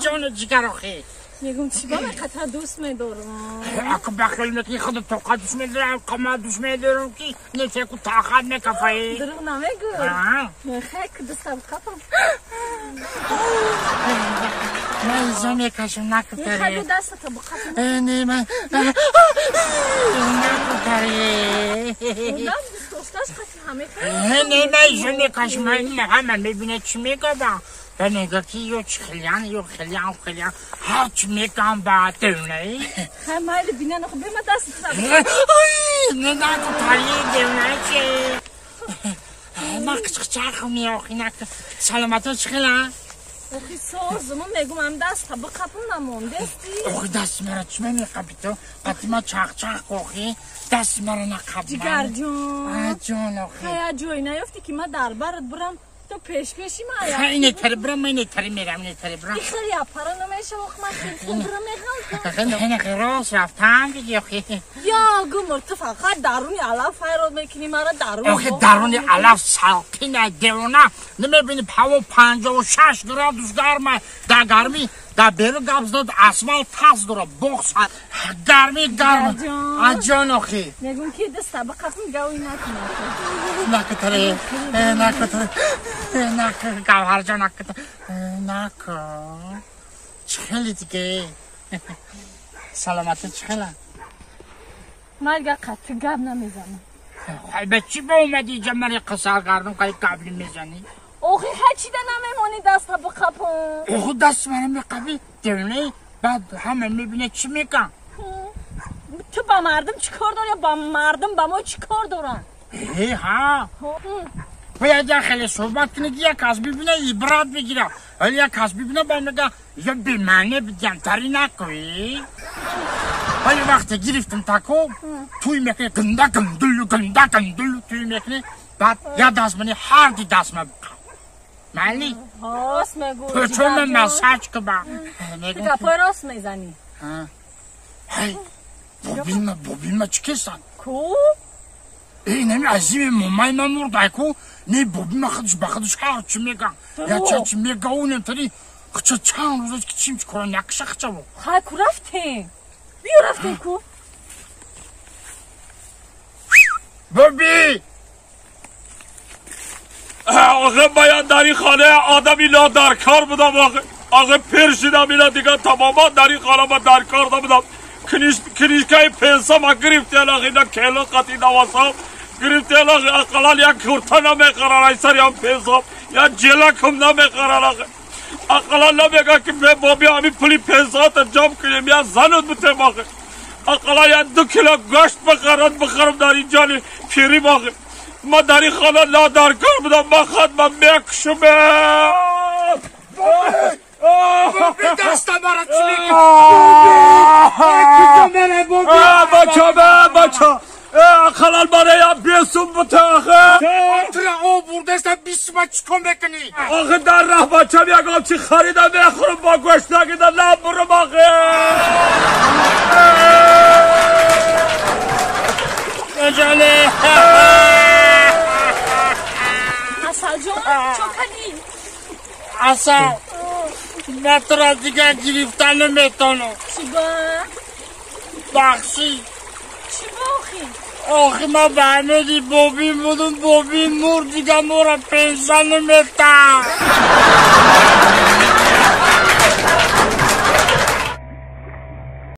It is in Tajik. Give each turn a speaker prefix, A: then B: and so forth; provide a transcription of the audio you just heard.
A: Ҷон ҷигар охи.
B: Мегум чӣ ба ман қатъа дӯст медорам?
A: Аку бахил мекунӣ худат тоқат дӯст медорам, қама дӯст медорам ки нефеку тақат мекафаӣ.
B: Дурӯғ намегӯ. Хай ку дӯстам қапам.
A: Ман изо мекашам накутаре.
B: Хай бу дастата буқапам.
A: Не ман накутаре.
B: Одам дӯст дошташ қатъи ҳаме хай.
A: Не ман изо мекашам ҳама мебинад чӣ мегӯям. Ба мега ки ё чихелиян ё хелиян хелиян ҳарчи мегӯям ба девнаи.
B: Хай майли бинан охи бема дастата.
A: Не накутари девнаи чи. Ман қичқичахм охи нак саломато чихела.
B: Охи созуму мегум ам даста биқапам намондести.
A: Охи даст мара чӣ мемеқапи ту? Қати ма чақчақ охи даст мара нақап.
B: Ҷигарҷон.
A: Ҷон охи.
B: Хай ҷой наёфти ки ма дар барат бурам то пешпеши ма.
A: Ине тари бурам, ине тари мерам, ине тари бурам.
B: Ихели апара намешава ох ман хел бурам мехалтам.
A: Ине рост рафтам диги охи.
B: Я гумр ту фақат даруни алаф ҳайрот мекунӣ мара дарун.
A: Охи даруни алаф салқина девона. Намебини ҳаво 56 градус гарма. Да гармӣ да беру гап зад асфалт тас дора бокс гармӣ гарм. Аҷон охи.
B: Мегум ки даста биқапам гави накунам.
A: Накутаре, накутаре, нак гавҳарҷон накута, нак. Чӣ хели диге? Саломатӣ чӣ хела?
B: Ман дигар қатъи гап намезанам.
A: Хай ба чӣ ба омадӣ инҷа мари қисаргардон қай гап намезанӣ?
B: Охи ҳар чида намемонӣ даста биқапам.
A: Охи даст мара меқапӣ девонаи баъд ҳама мебинад чӣ мекан.
B: Ту ба мардум чӣ кор дорӣ? Ба мардум ба мо чӣ кор доранд?
A: Ҳа. Бояд як хеле суҳбат кунӣ ки як кас бибина ибрат бигира. Вале як кас бибина ба мега ё бемаъне бидиямтарӣ накӯӣ. Вале вақте гирифтам тако туй мекунӣ гында гындулу гында гындулу туй мекунӣ баъд як даст мани ҳар ду даст ма майли?
B: Рост мегӯ.
A: Пӯчома масаҷ куба.
B: Ту гапҳои рост мезанӣ.
A: Ҳай бобима бобима чӣ кесан?
B: Ку?
A: Нами азими момай ма мурдай ку не бобима худаш ба худаш ҳарчи меган. Я чачи мегаунем тари хча чанд рӯза ки чим кора накша хчаво.
B: Хай ку рафтем. Биё рафтем ку.
A: Боби!
C: آخه باید در این خانه آدمی لا در کار بودم آخه پرشیدم اینا دیگه تماما در این خانه من در کار نبودم. کنیشکای پنسا ما گرفتی آخه اینا کلو قطعی نواسا گرفتی آخه اقلال یک کرتا نمیخرن ای سر هم پنسا یا جلکم نمیخرن آخه اقلال نمیگه که بابی همی پولی پنسا تا جمع کنیم یا زنود بتیم آخه اقلال یا 2 کیلو گوشت بخرن بخرم در این جانی پیریم آخه ما در این خانه لا در کار بودم من خود من میکشم.
A: بابی دست مرا چی میکنی؟ بابی
C: بچه بچه اقلال برای یا بیسون بوده آخه
A: تو را آورده است 20 ما چیکار میکنی؟
C: آخه در راه بچم یک آبچی خریدم میخورم با گوشت نگیدم نبرم آخه.
A: اجاله
B: عسل جان چو کردی؟
A: عسل من تو را دیگر گرفتن نمیتونم.
B: چی با؟
A: بخشی.
B: چی با آخی؟
A: آخی من به امیدی بابی بودم بابی مرد دیگه ما را پنسه نمیتن.